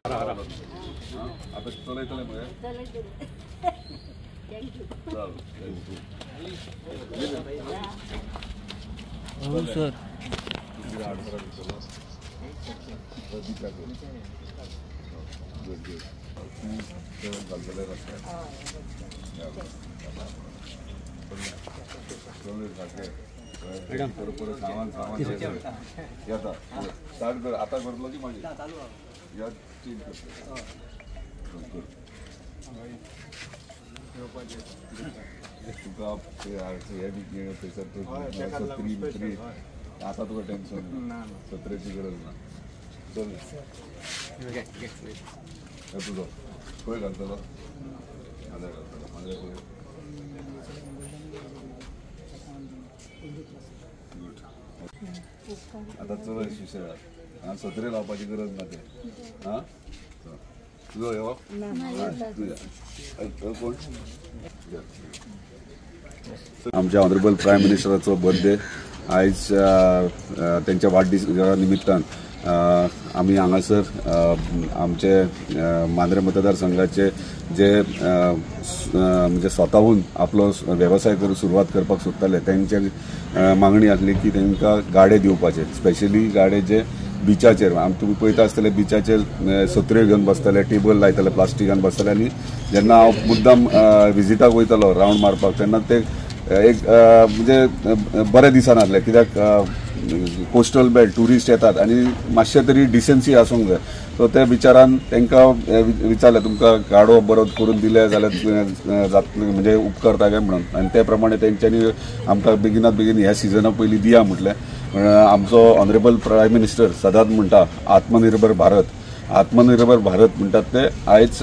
आता चलयतले मगे. चल हो सर. सामान सामान येता स्टार्ट कर. आता करतलो की मागीर या चेंज करतलो. तुका हे बी थंयसर सत्री बित्री आता तुका टेन्शन ना, सत्रेची गरज ना. चल तुजो खंय घालतलो? मांद्रे घालतलो. मांद्रे खंय? गुड. आतां चलय सुशेगाद. आं सत्रे लावपाची गरज ना ते. आं तुजो यो कोण? आमच्या ऑनरेबल प्रायम मिनिस्टराचो बर्थडे आयज तेंच्या वाडदिसा निमित्तान आमी हांगासर आमचे मांद्रे मतदारसंघाचे जे म्हणजे स्वताहून आपलो वेवसाय करून सुरवात करपाक सोदताले तेंचे मागणी आसली की तांकां गाडे दिवपाचे, स्पेशली गाडे जे बिचाचेर तुमी पळयता आसतले बिचाचेर सत्र्यो घेवन बसताले, टेबल लायताले, प्लास्टिकान बसताले. आनी जेन्ना हांव मुद्दाम विजिटाक वयतालो रावंड मारपाक तेन्ना ते एक म्हणजे बरें दिसनासलें, कित्याक कोस्टल बेल्ट ट्युरिस्ट येतात आनी मातशें तरी डिसन्सी आसूंक जाय. सो ते विचारान तांकां विचारलें तुमकां गाडो बरो करून दिले जाल्यार जातलें म्हणजे उपकारता काय म्हणून, आनी ते प्रमाणे तेंच्यांनी आमकां बेगिनात बेगीन ह्या सिजना पयलीं दिया म्हटलें. आमचो ऑनरेबल प्रायम मिनिस्टर सदांच म्हणटा आत्मनिर्भर भारत, आत्मनिर्भर भारत म्हणटात ते आयज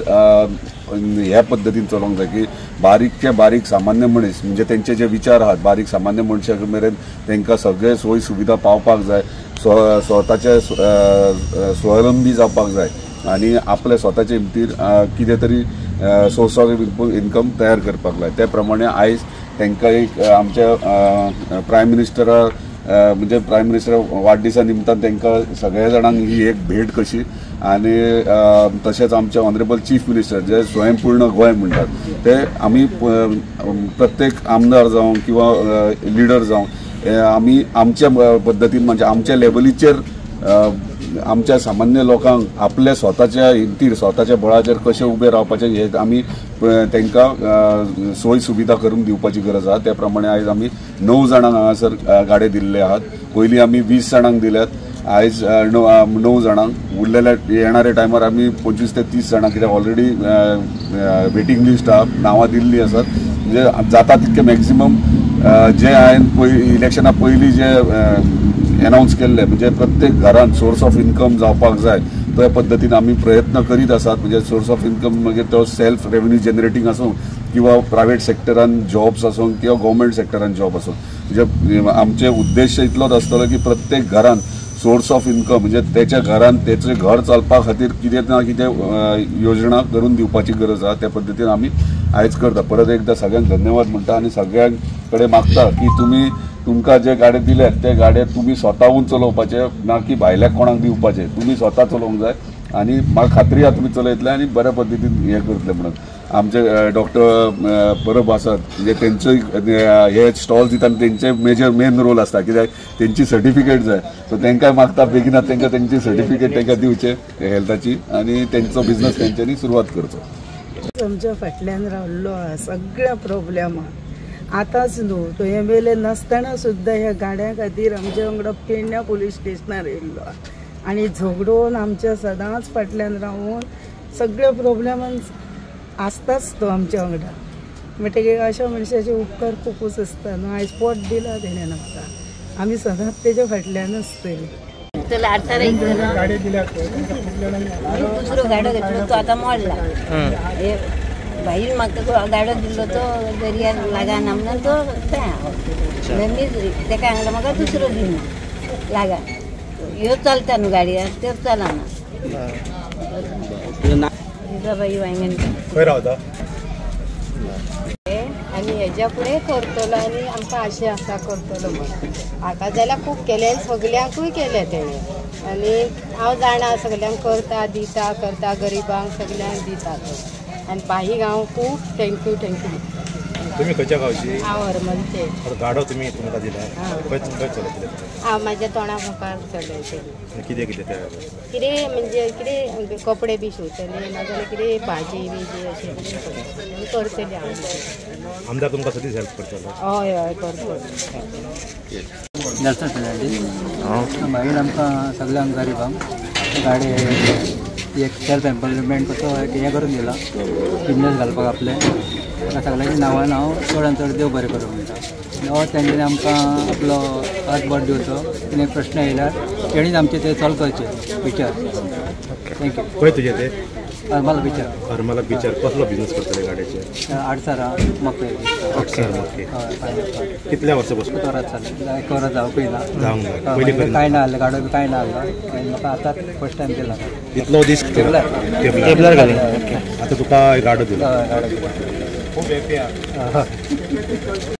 ह्या पद्दतीन चलोवंक जाय की बारीकचे बारीक सामान्य मनीस म्हणजे तेंचे जे विचार आहात बारीक सामान्य मनशा मेरेन तांकां सगळे सोय सुविधा पावपाक जाय, स्वताचे स्वावलंबी जावपाक जाय आनी आपल्या स्वताचे हिमतीर कितें तरी सोर्स ऑफ इन्कम तयार करपाक जाय. ते प्रमाणे आयज तांकां एक आमच्या प्रायम मिनिस्टरा म्हणजे प्रायम मिनिस्टर वाडदिसा निमतान तांकां सगळ्या जाणांक ही एक भेट कशी, आनी तशेंच आमचे ऑनरेबल चीफ मिनिस्टर जे स्वयंपूर्ण गोंय म्हणटात ते आमी प्रत्येक आमदार जावं किंवा लिडर जावं आमी आमच्या पद्दतीन म्हणजे आमच्या लेवलीचेर आमच्या सामान्य लोकांक आपल्या स्वताच्या हिमतीर स्वताच्या बळाचेर कशें उबें रावपाचें हें आमी तांकां सोय सुविधा करून दिवपाची गरज आसा. त्या प्रमाणे आयज आमी 9 जाणांक हांगासर गाडे दिल्ले आहात. पयलीं आमी 20 जाणांक दिल्यात, आयज 9 जाणांक. उरलेल्या येणाऱ्या टायमार आमी 25 ते 30 जाणां, कित्याक ऑलरेडी वेटींग लिस्ट आहा, नांवां दिल्लीं आसात. म्हणजे जाता तितके मॅक्झिमम जे हांवें इलेक्शना पयलीं जे एनावन्स केल्ले म्हणजे प्रत्येक घरान सोर्स ऑफ इन्कम जावपाक जाय त्या पद्दतीन आमी प्रयत्न करीत आसात. म्हणजे सोर्स ऑफ इन्कम मागीर तो सेल्फ रेवेन्यू जनरेटींग आसूं किंवा प्रायवेट सेक्टरान जॉब्स आसूं किंवा गव्हर्मेंट सेक्टरान जॉब आसूं, म्हणजे आमचे उद्देश इतलोच आसतलो की प्रत्येक घरान सोर्स ऑफ इन्कम म्हणजे तेच्या घरान तेचें घर चलपा खातीर कितें ना कितें योजना करून दिवपाची गरज आसा. त्या पद्दतीन आमी आयज करता. परत एकदां सगळ्यांक धन्यवाद म्हणटा आनी सगळ्यां कडेन मागता की तुमी तुमकां जे गाडे दिल्यात ते गाडे तुमी स्वताहून चलोवपाचे ना की भायल्या कोणाक दिवपाचे, तुमी स्वता चलोवंक जाय आनी म्हाका खात्री आसा तुमी चलयतले आनी बऱ्या पद्दतीन हें करतले म्हणून. आमचे डॉक्टर परब आसात म्हणजे तेंचोय हे स्टॉल दिता आनी तेंचे मेजर मेन रोल आसता कित्याक तेंची सर्टिफिकेट जाय. सो तांकां मागता बेगिनात तांकां तेंची सर्टिफिकेट तांकां दिवचे हेल्थाची आनी तेंचो बिजनस तेंच्यांनी सुरवात करचो. आमच्या फाटल्यान रावल्लो आहा सगळ्या प्रॉब्लेमाक. आतांच न्हू तो एम एल ए नासतना सुद्दां ह्या गाड्यां खातीर आमच्या वांगडा पेडण्या पुलीस स्टेशनार येयल्लो आहा आनी झगडोन आमच्या सदांच फाटल्यान रावून सगळ्या प्रॉब्लेमान आसताच तो आमच्या वांगडा. म्हणटकीर अशा मनशाचे उपकार खुबूच आसता न्हू. आयज पोट दिला तेणें आमकां, आमी सदांच तेज्या फाटल्यान आसतली. दुसरो गाडो घेतलो तो आतां मोडला. भाईन म्हाका गाडो दिल्लो तो दर्यार लागना म्हणून तो थंय तेका सांगलें म्हाका दुसरो दी म्हणून लागा. ह्यो चलता न्हू गाडी, त्यो चलना. जिजाबाई वांयगणकर. खंय रावता? आनी हेज्या फुडें करतलो आनी आमकां आशा आसा करतलो म्हणून. हाका जाल्यार खूब केलें, सगल्यांकूय केलें तेणें. आनी हांव जाणा सगल्यांक करता दिता करता गरिबांक सगल्यांक दिता तो. आनी बाईक हांव खूब thank you thank you. तुम्ही खंयच्या गांवची? हांव हरमलचे. गाडो तुमी तुमकां दिला खंय खंय चलयतले? हांव म्हाज्या तोंडा मुखार चलयतली. कितें कितें त्या कितें म्हणजे कितें कपडे बी शिंवतले नाजाल्यार कितें भाजी बिजी अशें कितें करतली हांव. आमदार तुमकां सदींच हेल्प करतलो? हय हय करतलो. नेल्सन फेर्नांडीस. मागीर आमकां सगल्यांक गरिबांक गाडी एक सेल्फ एम्प्लॉयमेंट कसो एक हें करून दिला, बिजनेस घालपाक आपलें. सगल्यांच्या नांवान हांव चडान चड देव बरें करूं म्हणटा. हो तेंच्यांनी आमकां आपलो हातबोट दिवचो. आनी प्रश्न येयल्यार तेणीच आमचे ते सॉल्व करचे विचार. Thank you. खंय तुजें ते? हरमला बिचार. हरमला बिचार. कसलो बिजनेस करतले गाडयेचे? आडसरां मके. आडसर मके. हय. कितल्या वर्सां पसून? वरां जालें, एक वरां जावपूय ना. जावंक ना. कांय ना आहलें, गाडो बी कांय ना आहलो. म्हाका आतां फर्स्ट टायम केला. इतलो दीस टेबलार घाले, आतां तुका गाडो दिलो. हय गाडो दिलो. खूब हॅपी आहा.